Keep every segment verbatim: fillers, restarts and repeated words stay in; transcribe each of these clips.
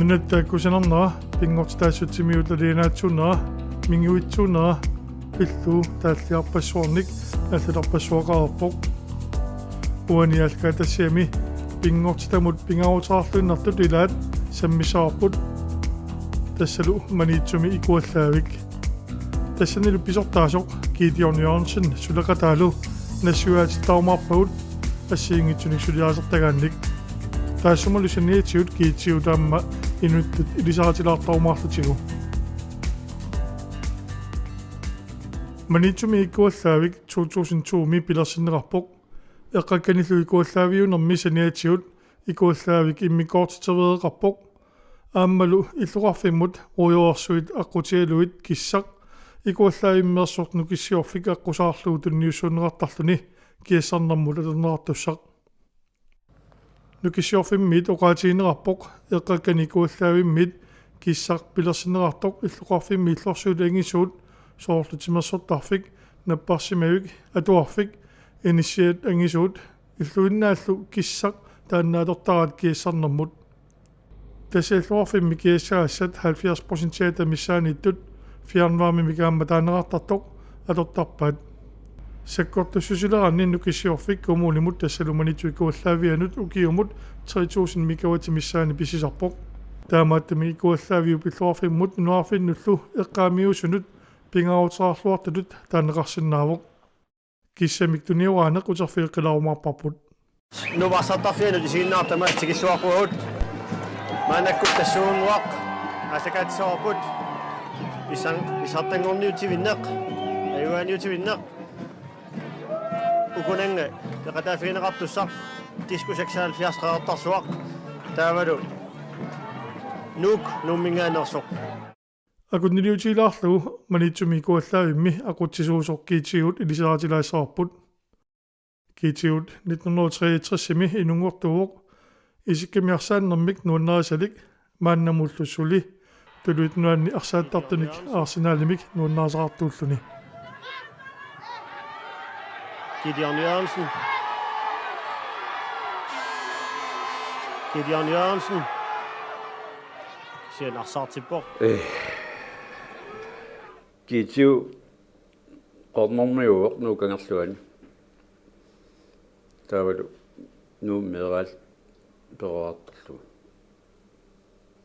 Nunatta kusanarnera, pinngortitaassutsimut alianaatsuunera, minguitsuunera pillugu taalliarpassuarnik allatarpassuaqareerpoq. Uani Aallakaatitassiami pinngortitamut pingaaruteqarluinnartut ilaat sammissavarput, tassalu Maniitsumi ikuallaavik. Tassanilu pisortaasoq Gideon Jørgensen suleqataalu nassuiaatittarumaarpagut assigiinngitsunik suliarisartagaannik. Taassumalu saniatigut G T U taama inuttut ilisaritilaartarumaarlutigu. Maniitsumi ikuallaavik to tusind to-mi pilersinneqarpoq. Eqqakkanillu ikuallaaviunermi saniatigut ikuallaavik immikkoortitereeqarpoq. Aammalu illoqarfimmut ruujorsuit aqqutigalugit kissaq ikuallaavimmeersoq Nukissiorfik aqqusaarlugu tunniussuunneqartarluni kiassarnermut atorneqartussaq. Nukissiorfimmiit oqaatigineqarpoq eqqakkani ikuallaavimmiit kissaq pilersinneqartoq illoqarfimmi illorsuit angisuut, soorlu timersortarfik, napparsimavik, atuarfik, inissiat angisuut, illuinnaallu kissaq taanna atortaraat kiassarnermut. Tassa illoqarfimmi kiassagassat halvfjerds procentia missaanniittut fjernvarmemik aamma taaneqartartoq atortarpaat. Sakkortussusileranni Nukissiorfik kommunimut tassalu Maniitsup ikuallaavianut ukiumut tre tusind megawatt missaani pisisarpoq. Taamaattumik ikuallaaviup illoqarfimmut nunaqarfinnullu eqqaamiusunut pingaaruteqarluartutut taaneqarsinnaavoq. Kissamik tunioraaneq uterfigeqqilaarumaarparput. Nuup arsartarfianut isiginnaartut tamaasa tikilluaqquagut. Maannakkut tassuunnguaq aallakaatitsisoqarput. Pissar-, pissartanngorniutivinneq, ajugaaniutivinneq. Ukunannga peqataaffigineqartussaq Disco seksoghalvfjerds qeqertarsuaq. Taavalu Nuuk Nuumminngaanneersoq. Akunniliutigilaarlugu Maniitsumi ikuallaavimmi aqutsisuusoq G T U-t ilisaritilaassavarput. G T U-t nitten hundrede og treogtres-imi inunngortuuvoq, isikkamik arsaannermik nuannarisalik, maannamullu suli Tuluit Nunaanni arsaattartunik Arsenalimik nuannarisaqartuulluni. Gideon Jørgensen. Gideon Jørgensen. Kisianni arsaartippoq. Eh. G T U cornermiuvoq Nuup kangerluani. Taavalu Nuummi meeraalluni peroriartorlugu.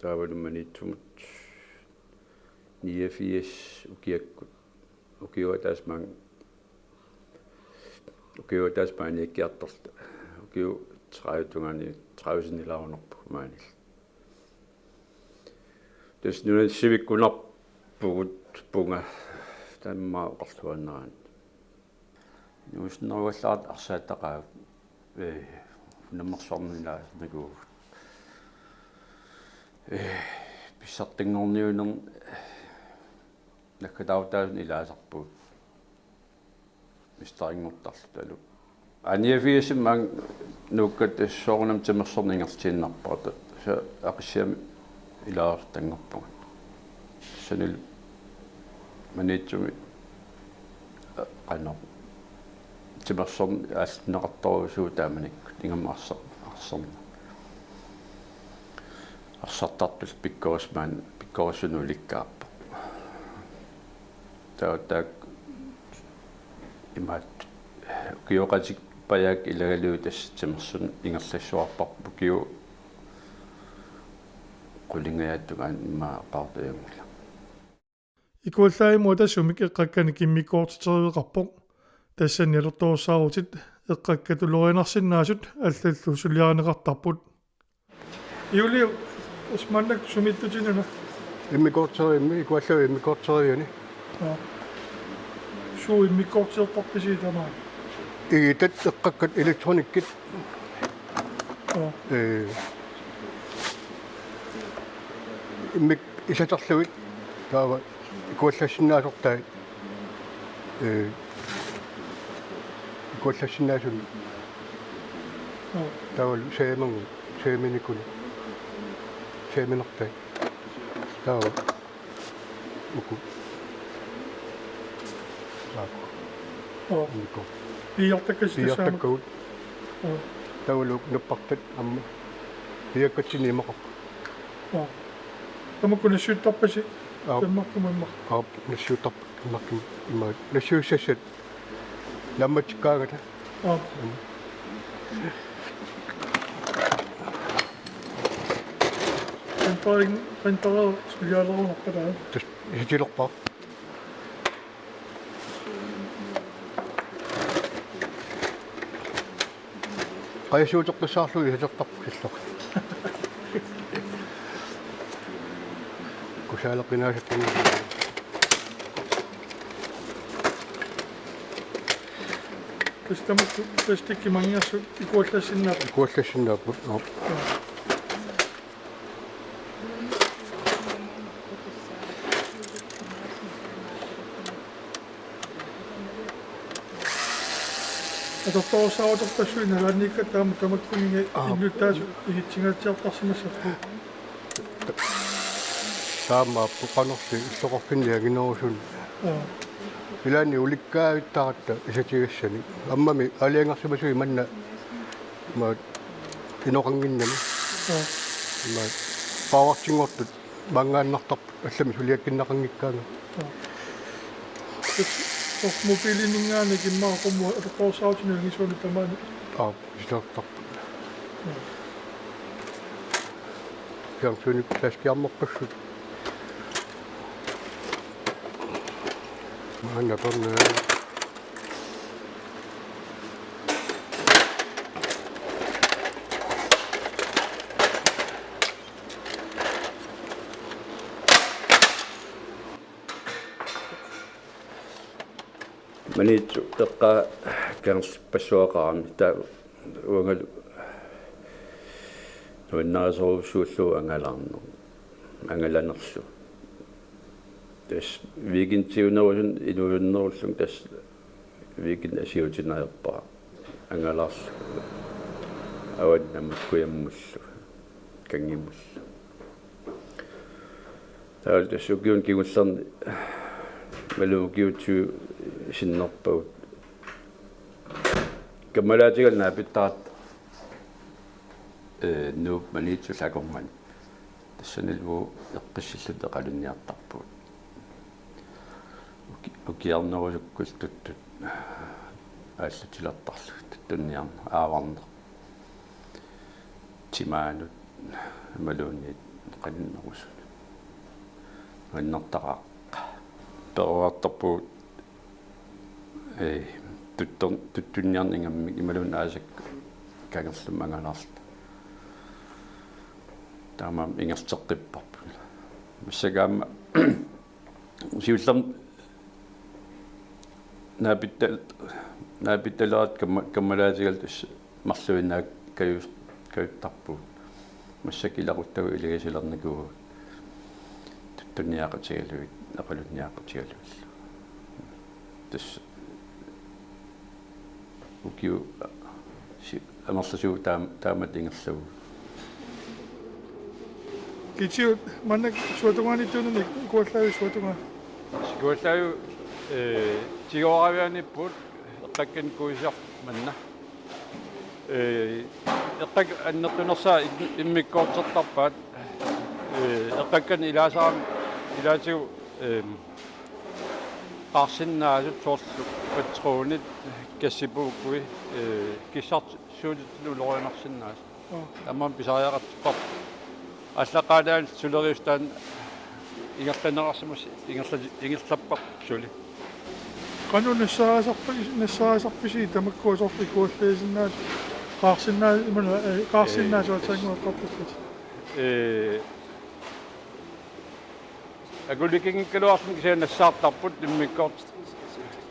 Taavalu Maniitsumut niogfirs ukiakkut. Ukiup ataatsip maani, ukiup ataatsip maaniikkiartorluta. Ukiut tredive tungaani, tredive sinnilaarunarpoq maanili. Tassa nunat sivikkunarpugut punga tamma oqarluaannaraanni. Nuusinnerugallaat arsaattaqaaq, eh, unammersuarmi ilaasarnikuuvugut. Eh, pissartanngorniunerni naggataarutaasuni ilaasarpugut. Mesterinngortarlutalu. Aniafiasimma Nuukkat soorunami timersorneq ingerlatiinnarpara, tassa Aqissiami ilaasortanngorpunga. Tassanilu Maniitsumi, a-, qanoq timersorneq aallartinneqartorujuuvoq taamanikkut ingammik arsar-, arsarneq. Arsartartullu pikkorissumik maani pikkorissunut ulikkaarpoq. Taava taakku imaattoq ukioqatigiippajaakka ilagalugu tassa timersorneq ingerlassuarparput, ukiut qulingiaat tungaanut immaqa qaartujanngilaq. Ikuallaavimut atasumik eqqakkanik immikkoortitereeqarpoq. Tassani atortorussaarutit eqqakkat ulorianarsinnaasut allallu suliarineqartarput. Juliu, tassa maannakkut sumiittutit una? Immikkoortitereerami, ikuallaavik immikkoortitereerani. Aa. Suut immikkoortiterpisiuk tamaat? Igitat, eqqakkat, elektronikkit. Aa. Ee, immik isatarlugit taava ikuallassinnaasortai, ee, ikuallassinnaasunut. Aa. Taavalu saaminnguit, saaminnikunik, saaminnartai. Taava uku. Aa. Aa. Uku. Piiartakkatit tassaagut? Piiartakkagut. Aa. Taavalu nappartat aamma piiakkatsinni imaqarput. Aa. Tamakku nassiuttarpasi. Aap. Tammartumik immaqa. Aap, nassiuttarput tammartumik immaqa. Nassiussassat naammatsikkaangata. Aap. Printeri, printeri sulialerunarpaa. Tassa isilerpaa. Qajassuuteqqissaarlugu isilertarput silloq. Kusaaleqqinaasakkani. Tassa tamakku plastikki manngersut ikuallassinnaapput. Ikuallassinnaapput, aap. Atortorsaaruttorpassuit nalaanniikkatta aamma tamakkuninnga. Aap. Innuttaasut igitsinngaatsiartarsimassapput. Taamaappoq qanorsi illoqarfinni anginerusuni. Aap. Ilaanni ulikkaavittaratta isatigassani. Aammami aalajangersimasui manna ma inoqannginnami. Aap. Ma powertinngortut maanngaannartarput allamik suliakkinneqanngikkaangat. Aap. Tassa soorlu mobiilininngaanniit immaqa qummut atortorsaarutinik angisuunik tamaani. Aap, isilertarput. Aap. Fjernsyni flaskiarmerpassuit. Maanna tornaa. Maniitsoq eqqaa kangerlippassuaqarami taava uangalu nuannarisorujussuullugu angalaarneq, angalanerlu. Tassa weekendiunerusunut inuunerullugu tassa weekend asiutinajorpara angalaarlugu avannamut kujammullu kanngimullu. Taavalu tassa ukiuni kingullerni imaluunniit ukiut tyve sinnerpagut kammalaatigalu naapittaratta, ee, Nuup Maniitsullu akornanni. Tassanilu eqqissilluta eqalunniartarpugut. Uki-, ukiarnerusukkullu tuttut aallatilertarlugit tuttunniarneq, aavarneq, timaanut imaluunniit qaninnerusunut. Nuannertaqaaq. Peroriartorpugut, ee, tuttor-, tuttunniarneq ingammik imaluunniit aasakkut kangerlummik angalaarluta. Taamaammat ingerlateqqipparput. Massakkut aamma siullermik naapittal-, naapittalerat kamma-, kammalaatigalu tassa marluinnaat kaju-, kajuttarpugut. Massakkut ilaquttagut iligisilernikuuagut tuttunniaqatigalugit, eqalunniaqatigalugillu. Tassa ukiut si-, amerlasuut taam-, taamatut ingerlavugut. Kisianni manna suatungaaniittuunani ikuallaavit suatungaa? Ikuallaavik, ee, tigooravianiippugut eqqakkanik kuisiarfik manna. Ee, eqqakkap annertunersaa im-, immikkoortortarpaat, ee, eqqakkanik ilaasarami ilaatigut, ee, qaarsinnaasut soorlu patronit, gassipuukui, ee, kissarsuutitsinnut ulorianarsinnaasut. Aap. Tamanna pisariaqartipparput. Aallaqqaataani suleriusutaani ingerlanneqarsimasut ingerla-, ingerlapparput suli. Qanoq nassaasarpi-, nassaasarpisi tamakkua soorlu ikuallaasinnaasut, qaarsinnaa-, imaluunniit, ee, qaarsinnaasut, ee, aatsaannguaq eqqartorpisi? Ee, akulikinngikkaluarluni kisianni nassaartarput immikkoortut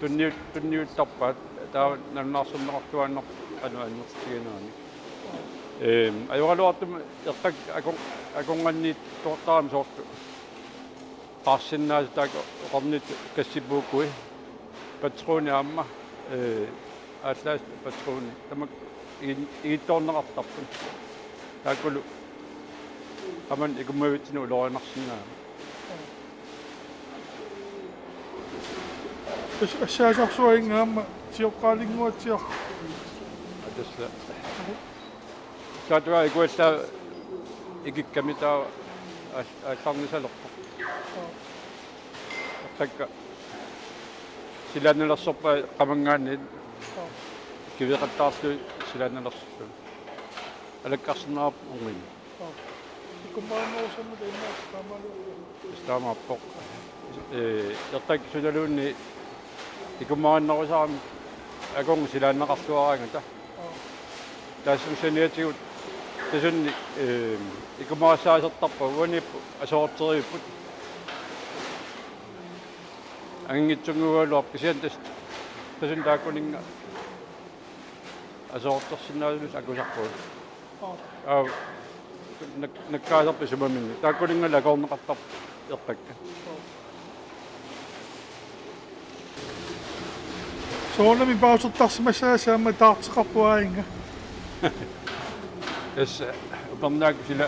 tunniut-, tunniuttarpaat taava nalunaarsorneqartuaannarpoq qanoq annertutigineranik. Eem, ajoraluartumik eqqakkap akor-, akornanniittoortarami soorlu qaarsinnaasut taakku oqarnittut gassipuukui, patroni aamma, ee, aallaasut patroni tamakku igin-, igittoorneqartarput. Taakkulu aamma ikummavitsinnut ulorianarsinnaammat. Tassa assaasarsuarinngilaq aamma tigooqqaalinnguatsiaq. Aa, tassa. Saatugaa ikuallaavik ikikkami taava Aal-, aallarnisalerpoq. Aa. Takka silaannalersorpaa qamanngaanniit. Aa. Kiveqattaarlugit silaannalersorlugit. Alakkarsinnaavarput ornini. Aa. Ikummarinnerusumik taamaaliorput. Taamaappoq. Ee, ertak sunaluunniit ikummarinnerusarami akornut silaannaqarluaraangata. Aa. Taassuma saniatigut tassani, ee, ikummarissaasartarput uaniippoq aserorterivipput. Anginngitsunnguugaluarpoq kisianni tas-, tassani taakkuninnga aserortersinnaasunik akusarpugut. Aa. Aa, nak-, nakkaasarput isumaminnik. Taakkuninnga akorneqartarput ertakka. Soorunami pausertarsimassaasi aamma taarteqarpoq aajuna. Tassa upernaaq sila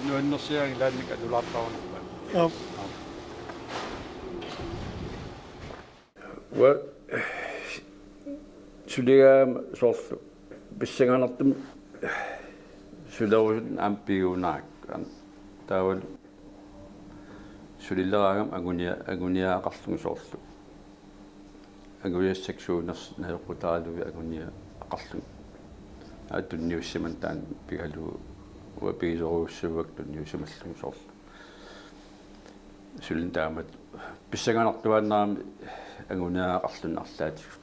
nuannersiaanngilaq ilaannik atulaartarunarpaa. Aap. Uanga suligaangama soorlu pissanganartumik sulerusunik aamma pigiunarakku. Taavalu sulileraangama angunia-, anguniagaqarlunga soorlu. Anguniassaksuunersoq najoqqutaralugu anguniagaqarlunga. Aa, tunniussimaneq taanna pigalugu uanga pigisorujussuuakka tunniussimallunga soorlu. Sulineq taamatut pissanganartuaannarami anguniagaqarluni arlaatigut.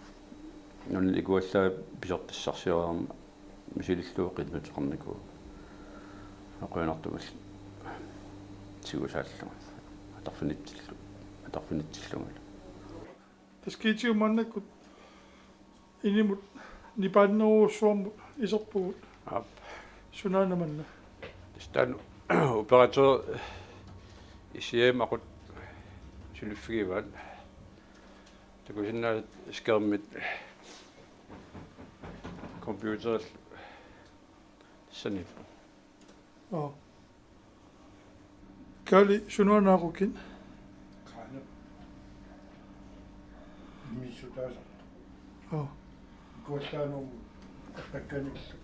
Nunap ikuallaat pisortassarsioraarmat misilillugu qinnuteqarnikuuvoq. Qujanartumik tigusaallunga. Atorfinitsillu-, atorfinitsillungalu. Tassa kiitigut maannakkut inimut nipaannerujussuarmut iserpugut. Aap. Sunaana manna? Tassa taanna operatør isiamaqut suliffigivaat. Takusinnaasatit skærmit computerillu sani. Aa. Kaali sunaana aqukit? Qaanap. Immiussutaasartoq. Aa. Ikuallaanermut ertakkanillu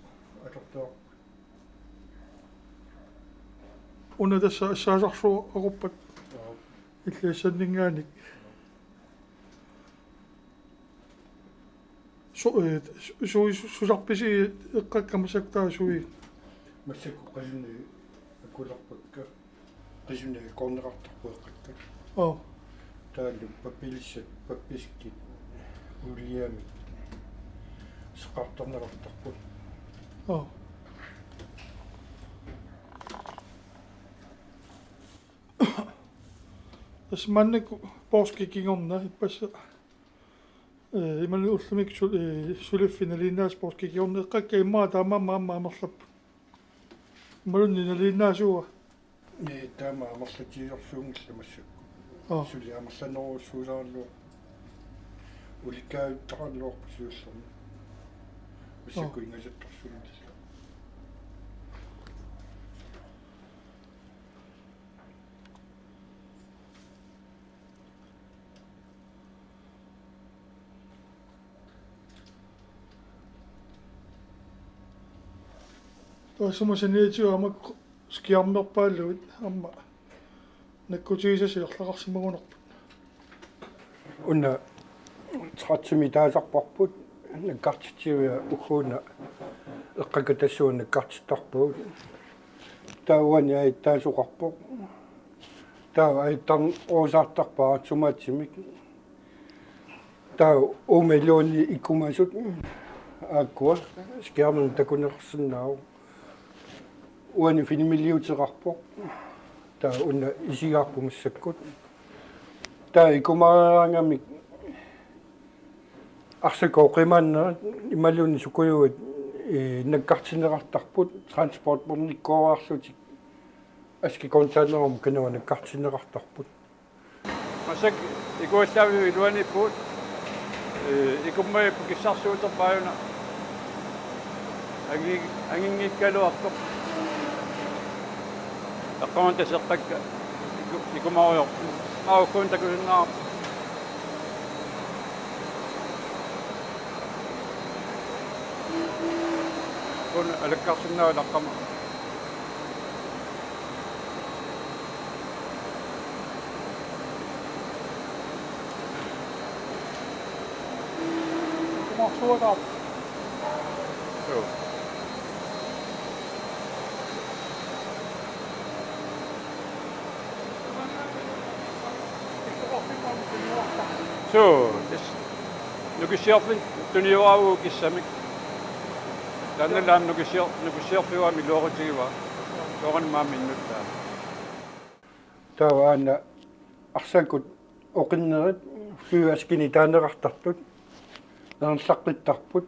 atortuarput. Una tassa assaasarsuaq aquppat. Aa. Illit assanninngaanniit. Su-, ee, su-, sui-, su-, susarpisi eqqakka massakkut taava sui? Massakkut qisunik akulerpakka. Qisunik akorneqartarput eqqakka. Aa. Taavalu pappilissat, pappiskit, uuliamik. Seqqartorneqartarput. Aa. Tassa maannakkut poorskip kingorna ippassaq. Ee, imaluunniit ullumikkut su-, ee, suliffik nalinginnaasut poorskip kingorna eqqakka immaqa taamaammat aamma amerlapput. Imaluunniit nalinginnaasuua? Ee, taama amerlatigisorsuunngillat massakkut. Aa. Suli amerlanerujussuusaraluarpoq. Ulikkaavittarluarpoq siullermik. Massakkut. Aa. Ingasattorsuunngillat. Taassuma saniatigut aamma skærmerpaallugu aamma nakkutigisassat ingerlaqarsimagunarput. Una tretten-imik taasarparput, nakkartitsivia ugguuna eqqakka tassunga nakkartittarpagut. Taava uani ajuttaasoqarpoq. Taava ajuttarnerusaartarpaa automatimik. Taava uuma iluani ikkumasut aakkua skærmimik takuneqarsinnaavoq. Uani filmiliuteqarpoq. Taava una isigaarput massakkut. Taava ikkumareeraangamik arsakooq qimaannerat imaluunniit sukujuit, ee, nakkartinneqartarput transportbornikkooriarlutik askikontaanerum kinaana nakkartinneqartarput. Massakkut ikuallaaviup iluaniippugut, ee, ikummavipput kissarsuuterpaajuuna. Angi-, anginngikkaluartoq. Eqqaamata seqqakka iku-, ikumarujoorput. Aukkuun takusinnaavarput. Kun alakkarsinnaavallaqqama. Arsuagaarput. Suu. Suu, tassa Nukissiorfiit tunioraavugut kissamik. Taannalu aamma Nukissior-, Nukissiorfiup aamma iluaqutigivaa. Soorunami aamma innuttaaq. Taava aana arsakut oqinnerit flyveskinik taaneqartartut, erinarlaqqittarput,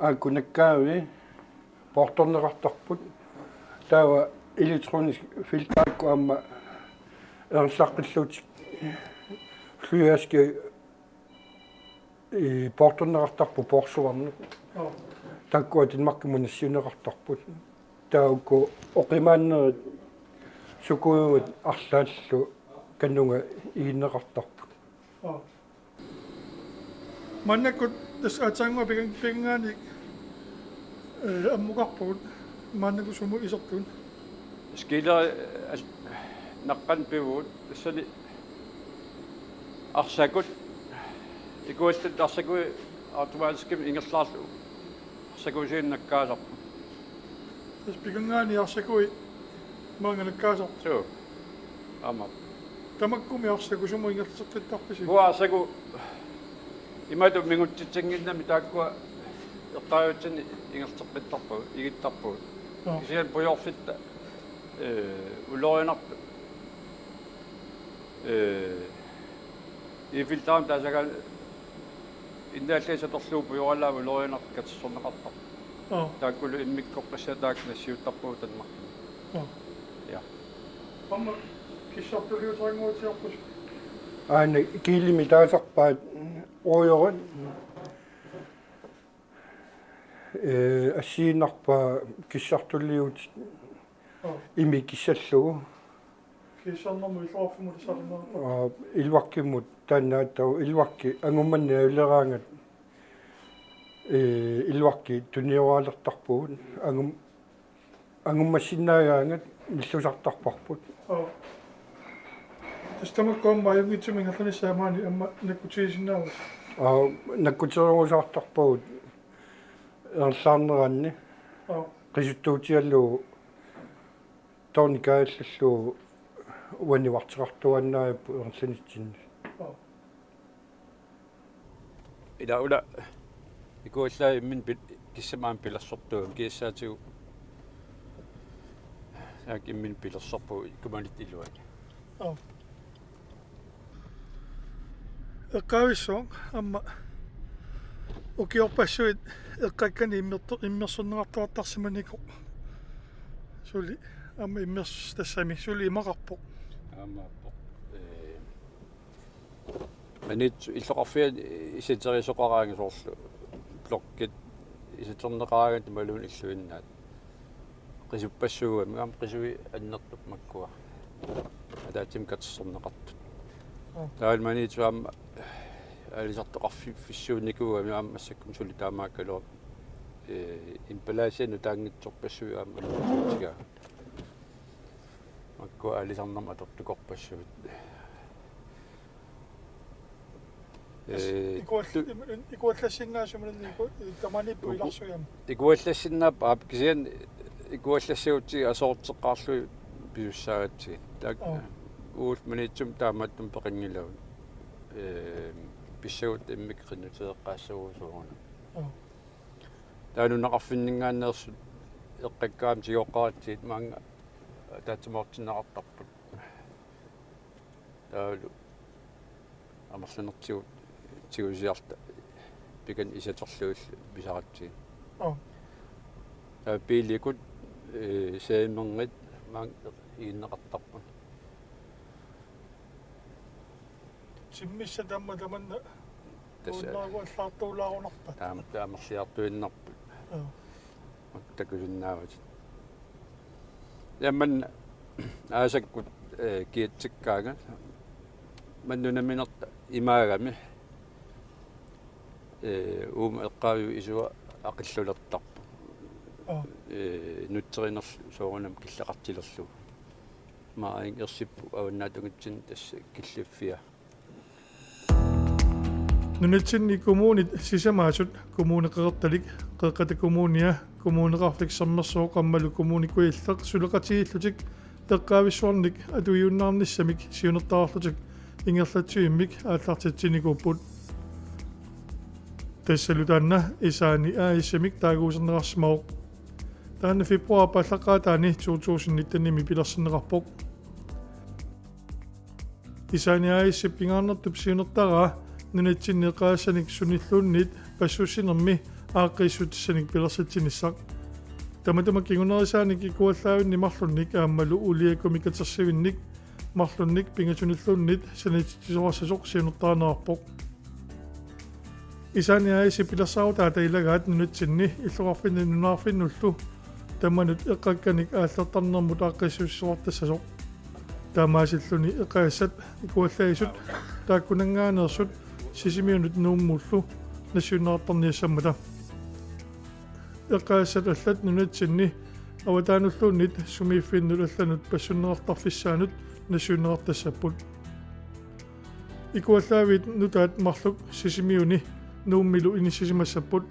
aajuku nakkaavii poortorneqartarput, taava elektronisk filter aajuku aamma erinarlaqqillutik flyveski i poortorneqartarput poorsuarnik. Joo. Taakkua Danmarkimut nassiunneqartarput. Taakku oqimaannerit sukujuit arlaallu kanunga iginneqartarput. Joo. Maannakkut tassa aatsaannguaq pikan-, pikangaaniit, eh, ammukarpugut maannakkut sumut isertut. Skilleri, eh, naqqanik pivugut, tassani arsakut, ikuallat arsakui automatiskimik ingerlaarlugu arsakuusiinik nakkaasarput. Tassa pikangaaniit arsakui maanga nakkaasarput. Suu. Aamma. Tamakkumi arsakut sumut ingerlateqqittarpisi? Uanga arsakut imatut mingutsitsinnginnami taakkua eqqaavitsinni ingerlateqqittarpagut, igittarpagut. Joo. Kisianni pujorfitta, eh, ulorianartut, eh, Eiffeltårnip taasagaanni innaallaat satorlugu pujoralaat ulorianartut katersorneqartarput. Joo. Taakkulu immikkoorpassuit taakku nassiuttarpagut Danmarkimi. Joo. Ja. Aamma kissartuliuterinnguatsiarpusi? Aana Kielimi taasarpaat ruujorit. Ee, assigiinnarpaa kissartuliutit. Oo. Imik kissallugu. Kissarnermut illoqarfimmut tassaaginnarpoq. Aa, illuaqqamut taanna aatsaat illuaqqat angummannialeraangat, ee, illuaqqat tunioraalertarpugut angum-, angummassinnaagaangat nillusartarparput. Oo. Tassa tamakku aamma ajunngitsumik ingerlanissaat maani aamma nakkutigisinnaavat. Aa, nakkutererusaartarpagut erinarlaarneranni. Oo. Qisuttuutigalugu tårni kaajallallugu uani uarteqartuaannarparput ingerlanitsinni. Oo. Ila una ikuallaat imminut pil-, kissamik aamma pilersortuugami kiassaatigut. Taakku imminut pilersorpugut ikkumanit iluani. Oo. Eqqaavissuaq aamma ukiorpassuit eqqakkanik immerto-, immersorneqartuartarsimanikoq. Suli aamma immers-, tassami suli imaqarpoq. Aammaappoq. Ee, Maniitsoq illoqarfiani iserterisoqaraangat soorlu blokkit iserterneqaraangat imaluunniit illuinnaat. Qisuppassuugami aamma qisui annertup makkua. Ataatsimik katersorneqartut. Aa. Taava Maniitsoq aamma aalisartoqarfiffissiunnikuugami aamma massakkut suli taamaakkaluarpoq. Ee, emballagea nutaanngitsorpassuit aamma annertutigaat. Makkua aalisarnermut atortukorpassuit. Ee, ikual-, tu- im-, im-, ikuallassinnaasumilunni iku-, tamaniippoq uku-, ilarsugami. Ikuallassinnaappat aap kisianni ikuallassagutsigit aserorteqqaarlugit pisussaagatsigit. Taak-, oo, uagut Maniitsumi taamaattumik peqanngilagut. Ee, pissagutta immikkut qinnuteeqqaassagutsigu soorunami. Oo. Taava nunaqarfinninngaanneersut eqqakkat aamma tigooqqaratsigit maanga ataatsimoortinneqartarput. Taavalu amerlanertigut tigusiarluta pikannik isatorlugillu pisaratsigit. Oo. Taava biilikut, ee, seemerngit maanga iginneqartarput. Simmissat aamma tamanna tassa uunnaruallaartuulaarunarpat. Taama, taamerliartuinnarput. Joo. Makku takusinnaavatit. Tamanna aasakkut, ee, kiatsikkaangat. Maani nunaminertaa imaagami. Ee, uuma eqqaaviup isua aqillulertarpoq. Oo. Ee, nutserinerlu soorunami killeqartilerlugu. Maani ersippoq avannaatungitsinni tassa killiffia. Nunatsinni kommunit sisamaasut, Kommune Qeqertalik, Qeqqata Kommunia, Kommuneqarfik Sermersooq aammalu Kommune Kujalleq suleqatigiillutik eqqaavissuarnik atuiunnaarnissamik siunertaraarlutik ingerlatsivimmik aallartitsinikuupput. Tassalu taanna Isaani A/S-imik taaguuserneqarsimavoq. Taanna februaarip aallaqqaataani to tusind nitten-imi pilersinneqarpoq. Isaani A/S-ip pingaarnertup siunertaraa nunatsinni eqaassanik sunilluunniit passussinermi aaqqiissutissanik pilersitsinissaq. Tamatuma kingunerisaanik ikuallaavinnik marlunnik aammalu uuliakumik katersivinnik marlunnik pingasunilluunniit sanititsisoqassasoq siunertarineqarpoq. Isaani A/S-ip pilersaarutai ilagaat nunatsinni illoqarfinni nunarfinnullu tamanut eqqakkanik aallertarnermut aaqqiissutissasoq. Taamaasilluni eqqagassat ikuallaavisut taakkunanngaanneersut Sisimiunut Nuummullu nassiunneqartarniassammata. Eqqagassat allat nunatsinni avataanulluunniit sumiiffinnut allanut passunneqartarfissaanut nassiunneqartassapput. Ikuallaaviit nutaat marluk Sisimiuni Nuummilu inissisimassapput.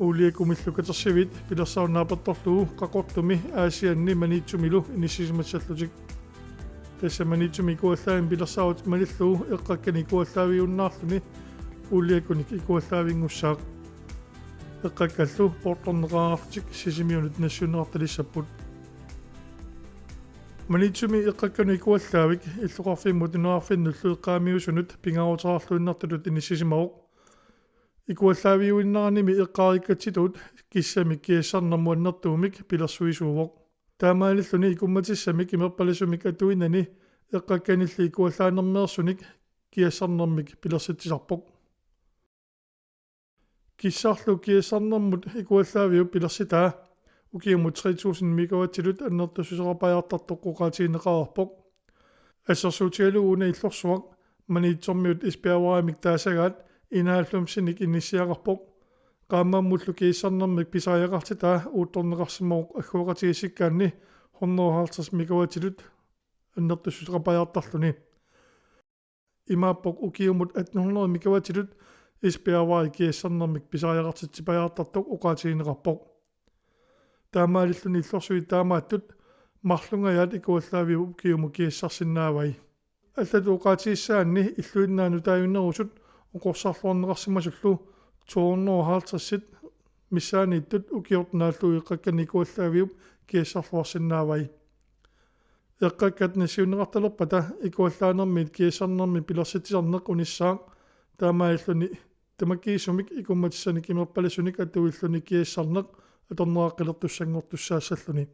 Uuliakumillu katersiviit pilersaarut naapertorlugu Qaqortumi Aasianni Maniitsumilu inissisimassallutik. Tassa Maniitsumi ikuallaavimmi pilersaarut malillugu eqqakkanik ikuallaaviunnaarluni uuliakunik ikuallaavinngussaaq. Eqqakkallu poortorneqareerlutik Sisimiunut nassiunneqartalissapput. Maniitsumi eqqakkanut ikuallaavik illoqarfimmut nunarfinnullu eqqaamiusunut pingaaruteqarluinnartutut inissisimavoq. Ikuallaaviuinnaranimi eqqaariikkatsitut kissamik kiassarnermut annertuumik pilersuisuuvoq. Taamaalilluni ikummatissamik imerpalisumik atuinani eqqakkanilli ikuallaanermeersunik kiassarnermik pilersitsisarpoq. Kissarlu kiassarnermut ikuallaaviup pilersitaa ukiumut tre tusind megawattitut annertussuseqapajaartartoq oqaatigineqareerpoq. Assersuutigalugu una illorsuaq Maniitsormiut Esbjergvejimik taasagaat enoghalvfemsinik inissiaqarpoq. Qaammammullu kiassarnermik pisariaqartitaa uuttorneqarsimavoq agguaqatigiissikkaanni hundrede og halvtreds megawattitut annertussuseqapajaartarluni. Imaappoq ukiumut atten hundrede megawattitut Esbjergvej kiassarnermik pisariaqartitsipajaartartoq oqaatigineqarpoq. Taamaalilluni illorsuit taamaattut marlungajaat ikuallaaviup ukiumut kiassarsinnaavai. Allatut oqaatigissaanni illuinnaat nutaajunnerusut oqorsarluarneqarsimasullu to hundrede og halvtredsit missaanniittut ukiortut naallugu eqqakkanik ikuallaaviup kiassarluarsinnaavai. Eqqakkat nassiunneqartalerpata ikuallaanermiit kiassarnermik pilersitsisarneq unissaaq, taamaalilluni tamakkiisumik ikummatissanik imerpalisunik atuilluni kiassarneq atorneqaqqilertussanngortussaassalluni.